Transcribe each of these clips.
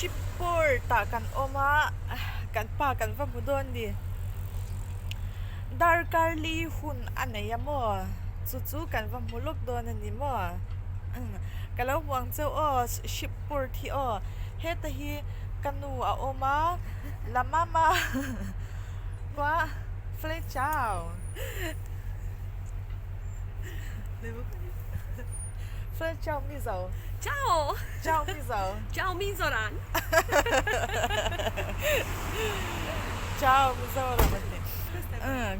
Shipboard ah kan awm a, kan pa kan va hmu dawn ni. Darkar li hun a nei a maw? Chu chu kan va hmu lawk dawn a ni maw? Ka lo hmu ang cheu aw, Shipboard hi aw. Heta hi ka nu a awm a, la mama kua Flei chau. Flei chau Mizo. Ciao! Ciao Mizo. Ciao Mizoram! Ciao Mizoram a ti.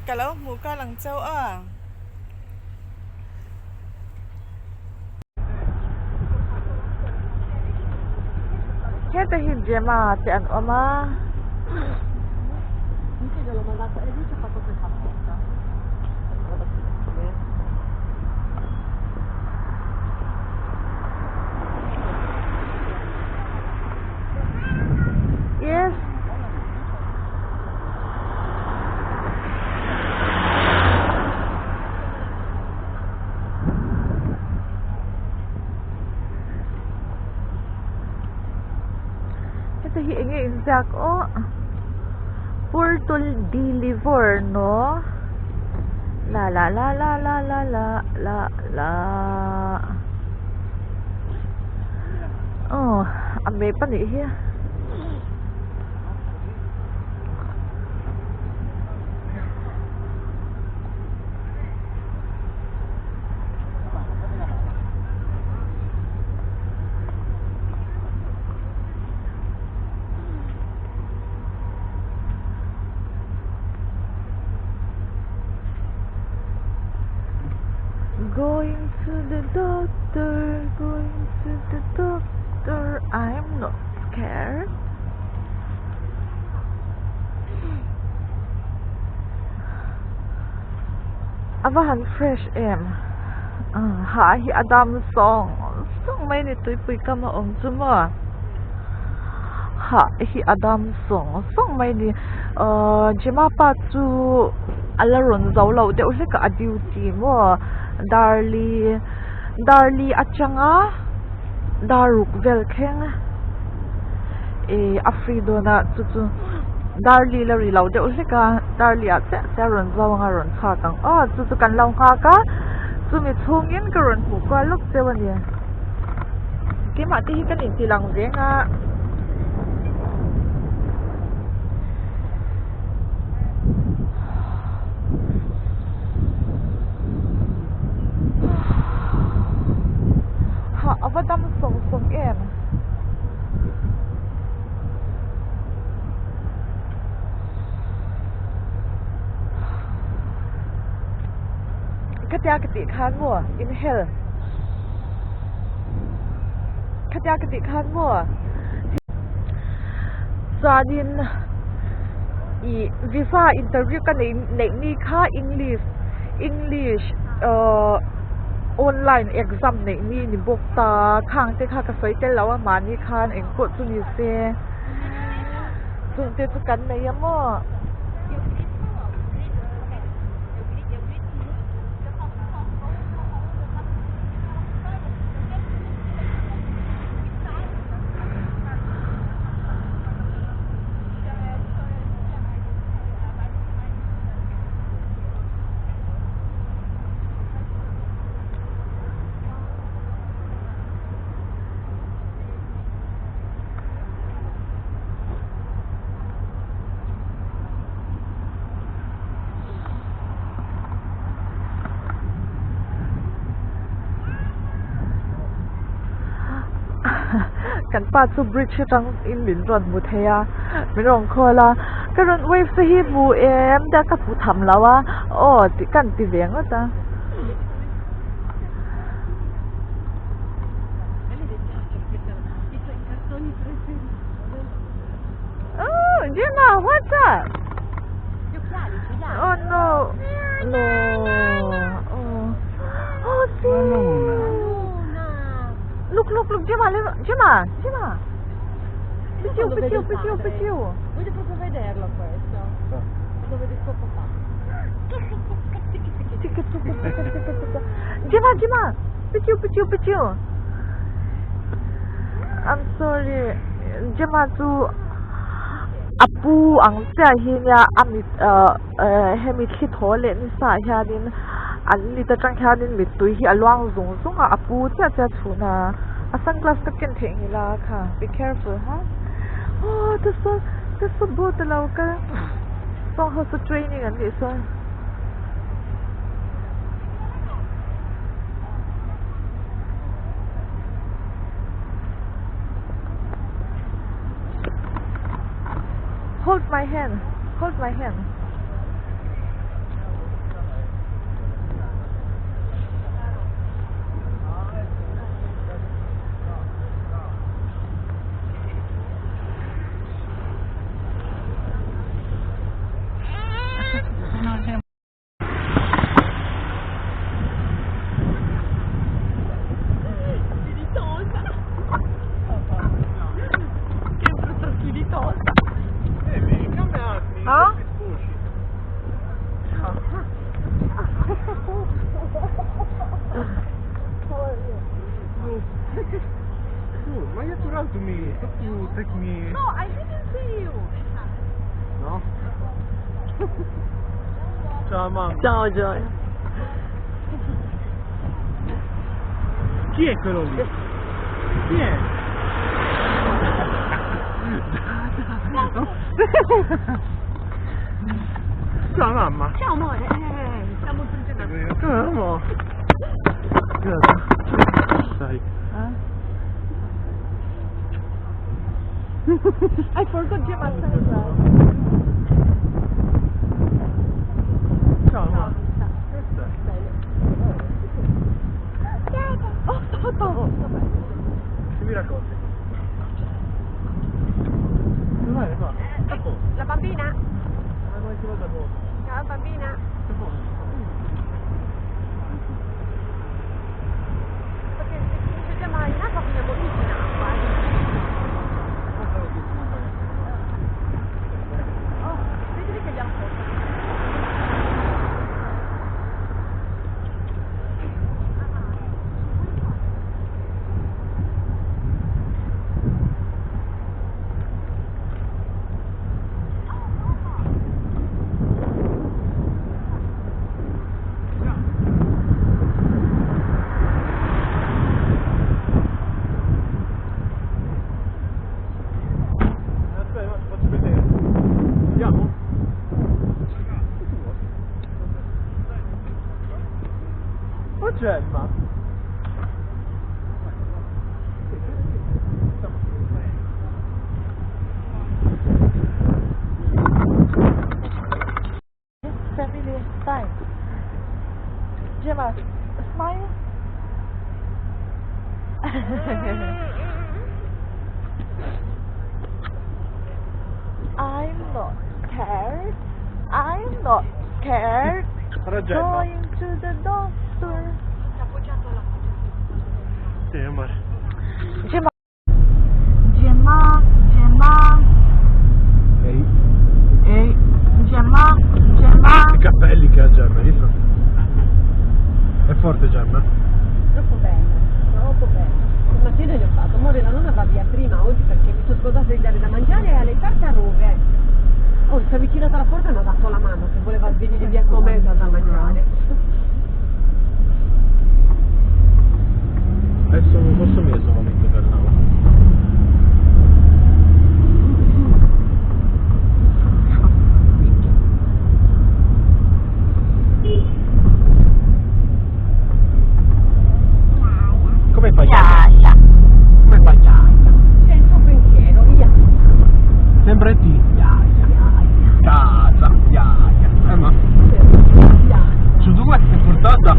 Ka lo hmuh kal ang cheu a. Heta hi Gemma te an awm a. Yes. Heta hi enge inziak aw Porto di Livorno la la la la la la la la la aw a map anih hi. Going to the doctor, going to the doctor, I'm not scared. A va han fresh em ha hi a dam sawng sawng mai a ni tuipui kam a awm chu maw ha hi a dam sawng sawng mai a ni ahh Gemma pa chu a la rawn zo lo deuh hlek a a duty maw darli darli atanga dar ruk vel thleng ih a free dawn a chu chu darli la ri lo deuh hlek a darli ah chiah chiah a rawn zo ang a rawn chhuak ang aw chu chu kan lo nghak a chumi chhungin ka rawn hmuh kual lawk cheu a ni keimah te hi kan inti lang veng a. Hah a va dam sawng sawng em? Khatia ka tih khan maw inhale Khatia ka tih khan maw chuanin ih visa interview ka neih neih ni kha English English ahh online exam neih ni ni bawk ta khang te kha ka sawi tel lo a mahni khan eng pawh chu ni se chung te chu kan nei a maw. Kan pa chu bridge atang in min rawn hmu thei a min rawn call a ka rawn wave te hi hmu em tia ka hmu tham lo a aw tih ka han ti ve ngawt a. Oh, Gemma, what's up? Oh no, no, oh, oh, see. Look, look, look, Gemma, Gemma, Gemma. Pitiu, pitiu, pitiu, pitiu. Voglio proprio vederlo questo. Lo vede suo papà. Ticca, ticca, ticca, ticca, ticca. Gemma, Gemma. Pitiu, pitiu, pitiu. I'm sorry. Gemma chu a pu ang chiah hi nia a mit ahh hemi thli thaw leh nisa ah hianin an mit atang hianin mittui hi a luang zung zung a a pu chiah chiah chhun a a sunglass ka ken theih ngil a kha be careful ha aw te saw te saw boat a lo kal sawng ho saw training an nih sawn. Hold my hand. Hold my hand. Che brutto spiritosa. Ah? Why you run to me? Stop to take me. No, I didn't see you. No? Ciao mamma. Ciao Gioia. Chi è quello lì? Chi è? Ciao mamma. Ciao amore, stiamo per Come? Dai. I forgot Gemma's sunglasses. Ciao mamma. Oh, Toto. Che mi racconti? Dov'è qua? A posto. La bambina? Ma ti vado a posto. Ciao bambina. A posto. Perché se finisce Gemma in acqua finiamo tutti in acqua. Oh, vedi che abbiamo fatto. Aspetta, ma ti faccio vedere. Andiamo? Oh Gemma! Family time. Gemma, smile. I'm not scared. I'm not scared. Guarda Gemma. Going to the doctor. Sì, amore. Gemma. Gemma, Gemma, Ehi. Ehi. Gemma, Gemma. I capelli che ha Gemma, hai visto? È forte Gemma? Troppo bello, troppo bello. Stamattina gli ho fatto, amore la nonna va via prima oggi perché mi sono scordata di dare da mangiare alle tartarughe. Oh, si è avvicinata alla porta e mi ha dato la mano che voleva venire via con me da mangiare. Adesso non posso messo un momento per Nava. Come fai? Ya, Come fai? C'è il suo pensiero, via. Sempre ti. Casa. Ma. Su due è portata.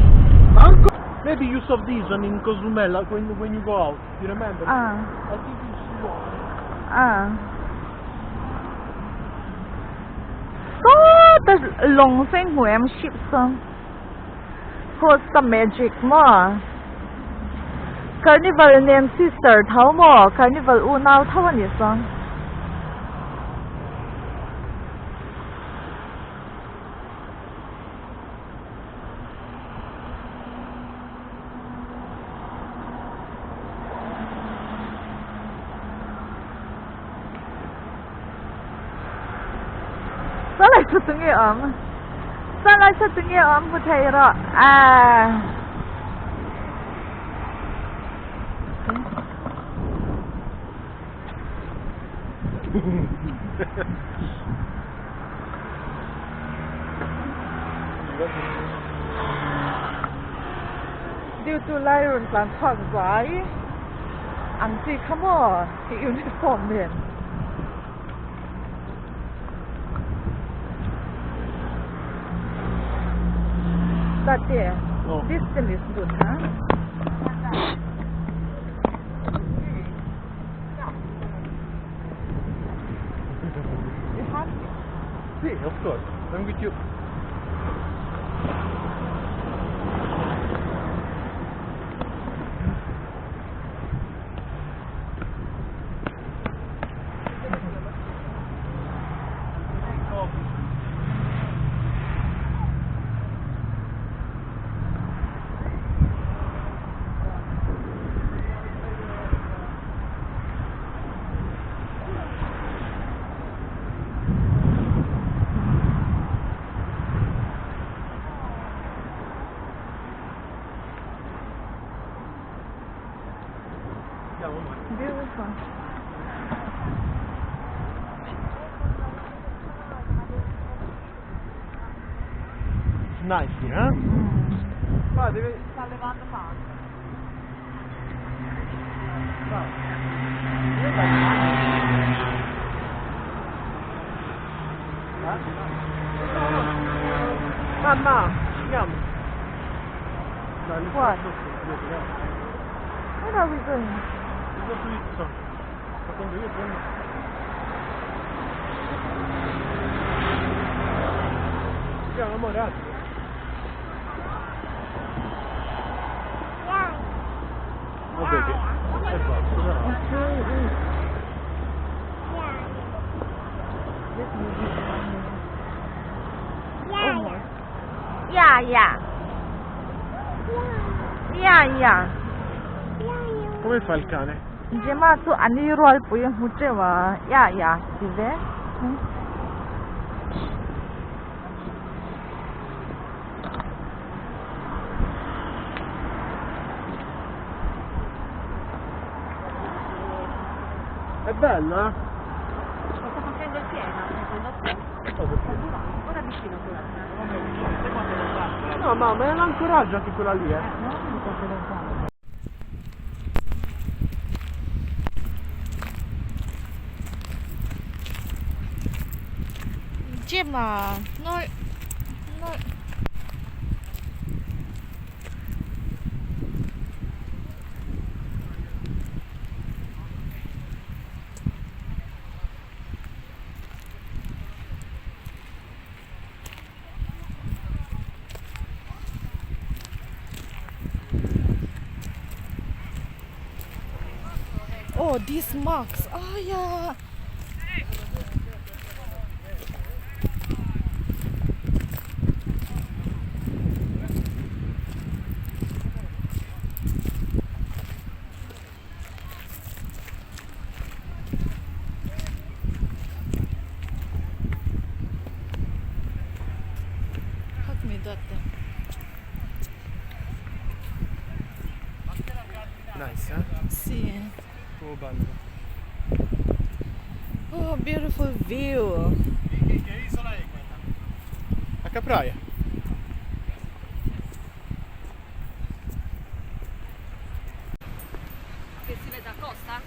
Anco. Maybe use of this one in Cozumel when you go out. You remember? Ah. I think it's one. Ah. So the long thing who am ship some. What's the magic mo? Carnival nen sister thau mo Carnival u nau thau ani song. Sawlai saw tunge awm? Sawlai saw tunge awm hmu thei rawh aah. Due to lai rawn tlan chhuak zai ang chi kha maw i uniform nen. Tate, this thing is good, huh? You happy? Sì, of course. I'm with you. Beautiful. It's nice here, eh? Qua deve... Sta levando male. Qua. Mamma, andiamo. Dai, What? Where Where are we going? We go to eat some. Secondo io prendo. Andiamo, amore, altro. Oh baby. E basta, no. Yeah, yeah. Yeah, yeah. Come fa il cane? Gemma chu ani rual pui a hmu teuh a, yeah yeah ti ve. È bello, eh? Ma sta facendo il pieno, secondo te? Cosa Sta durando, ancora vicino quella. No, mamma, è l'ancoraggio anche quella lì, eh. No, non so lontano. Gemma, noi, noi. Oh, these marks. Oh, yeah. Hug me, Dante. Nice, eh? Sì. Oh, bello. Oh, beautiful view. Che isola è quella? La Capraia. Che si vede a costa?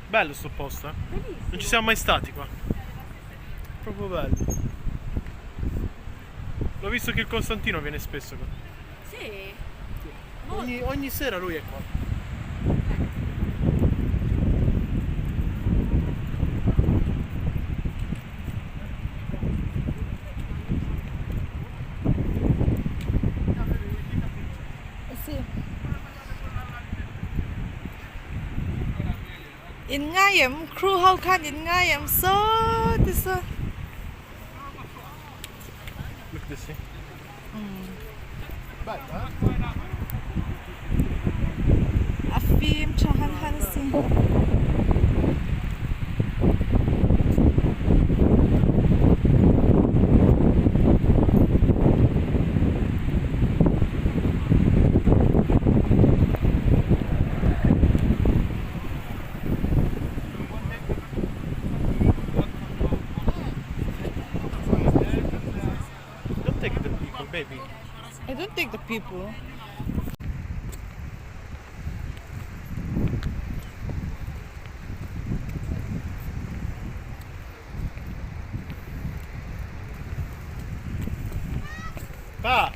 Bello sto posto, eh? Bellissimo. Non ci siamo mai stati qua. Proprio bello. L'ho visto che il Costantino viene spesso qua. Sì. Ogni sera lui è qua. Sì. In ngai em crew ho khan in ngai em so ti so. Look this thing. Bello, eh? fim tha han han a sin. Don't take the people, baby. I don't take the people. Pa!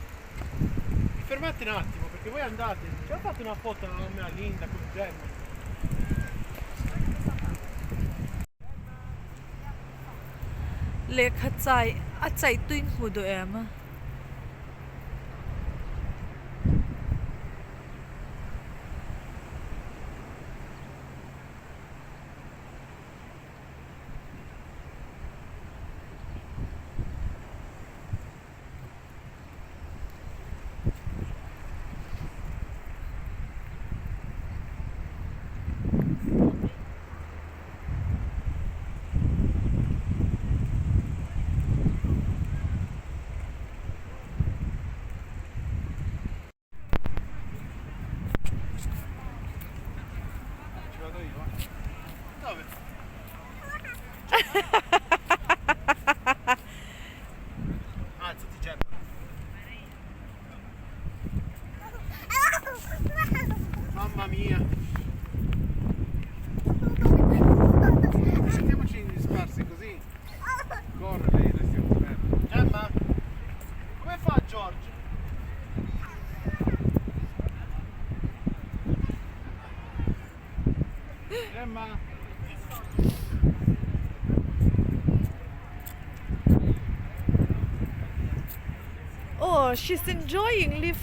Vi fermate un attimo perché voi andate. Ci ho fatto una foto a me a Linda con Gemma. Lehkha chai a chaih tuin hmu duh em? Ci vado io, eh. Dove? Alzati, Gemma. Mamma mia. Mettiamoci in dispersi così. Corre lei, noi stiamo fermi. Gemma? Come fa George? Gemma! Oh, she's enjoying live.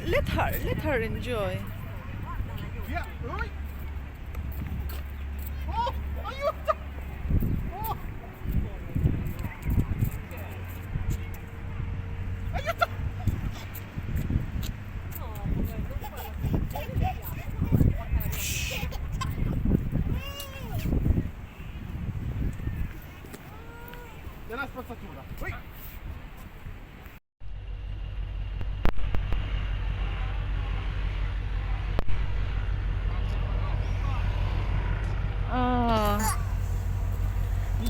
Let her, let her enjoy. Via! Lui! Oh! Aiuto! Oh! Aiuto! Nella spazzatura. Ui. Ah.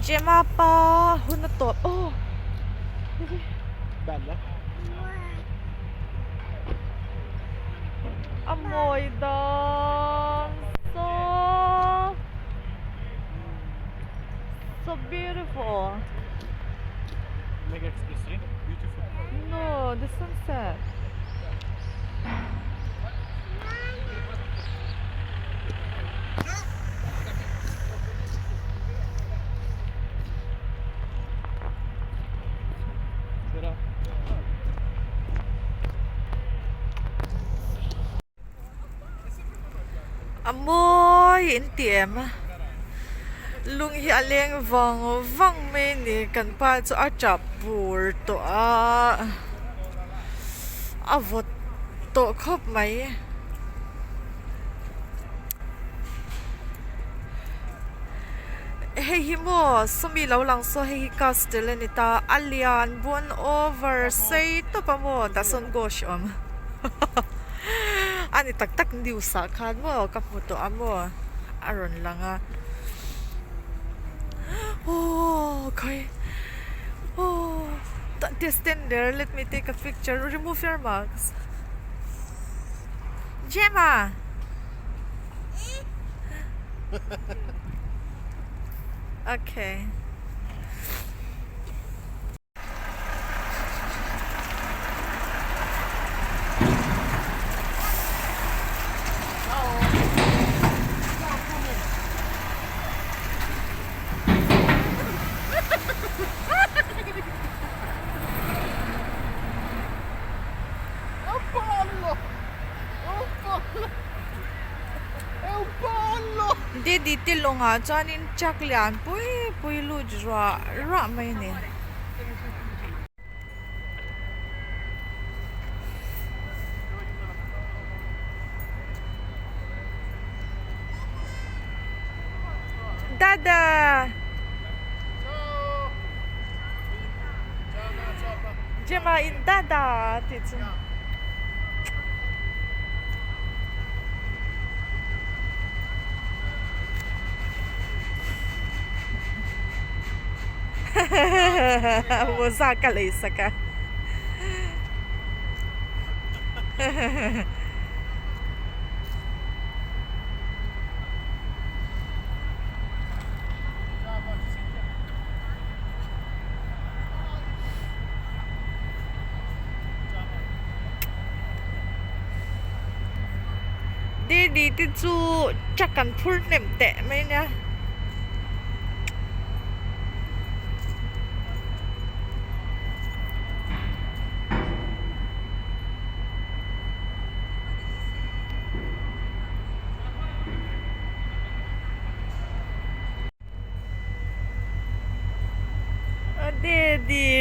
Gemma pa hun a tawp aw. Bella. A mawi dan so so beautiful. Mega Express 3, beautiful. No, the sunset. Però A mawi in ti em a lung hi a leng vang vang mai a ni kan pa chu a tap bur tawh a a vawt tawh khawp mai. Hei hi maw sawmi lo lang saw hei hi castle a ni ta a lian bun over sei tawp a maw tah sawn ghost a awm a ni tak tak news ah khan maw ka hmu tawh a maw a rawn lang a aww khawi aww stand there let me take a picture remove your mask Gemma. Okay. È un pollo! È un pollo! È un pollo! Didi te lawngah chuanin truck lian pui pui lut ruah ruah mai a ni. Dada. Gemma in dada a tih chu. Mawza ka lei sak a. Didi te chu truck an phur hnem teh mai nia. Daddy.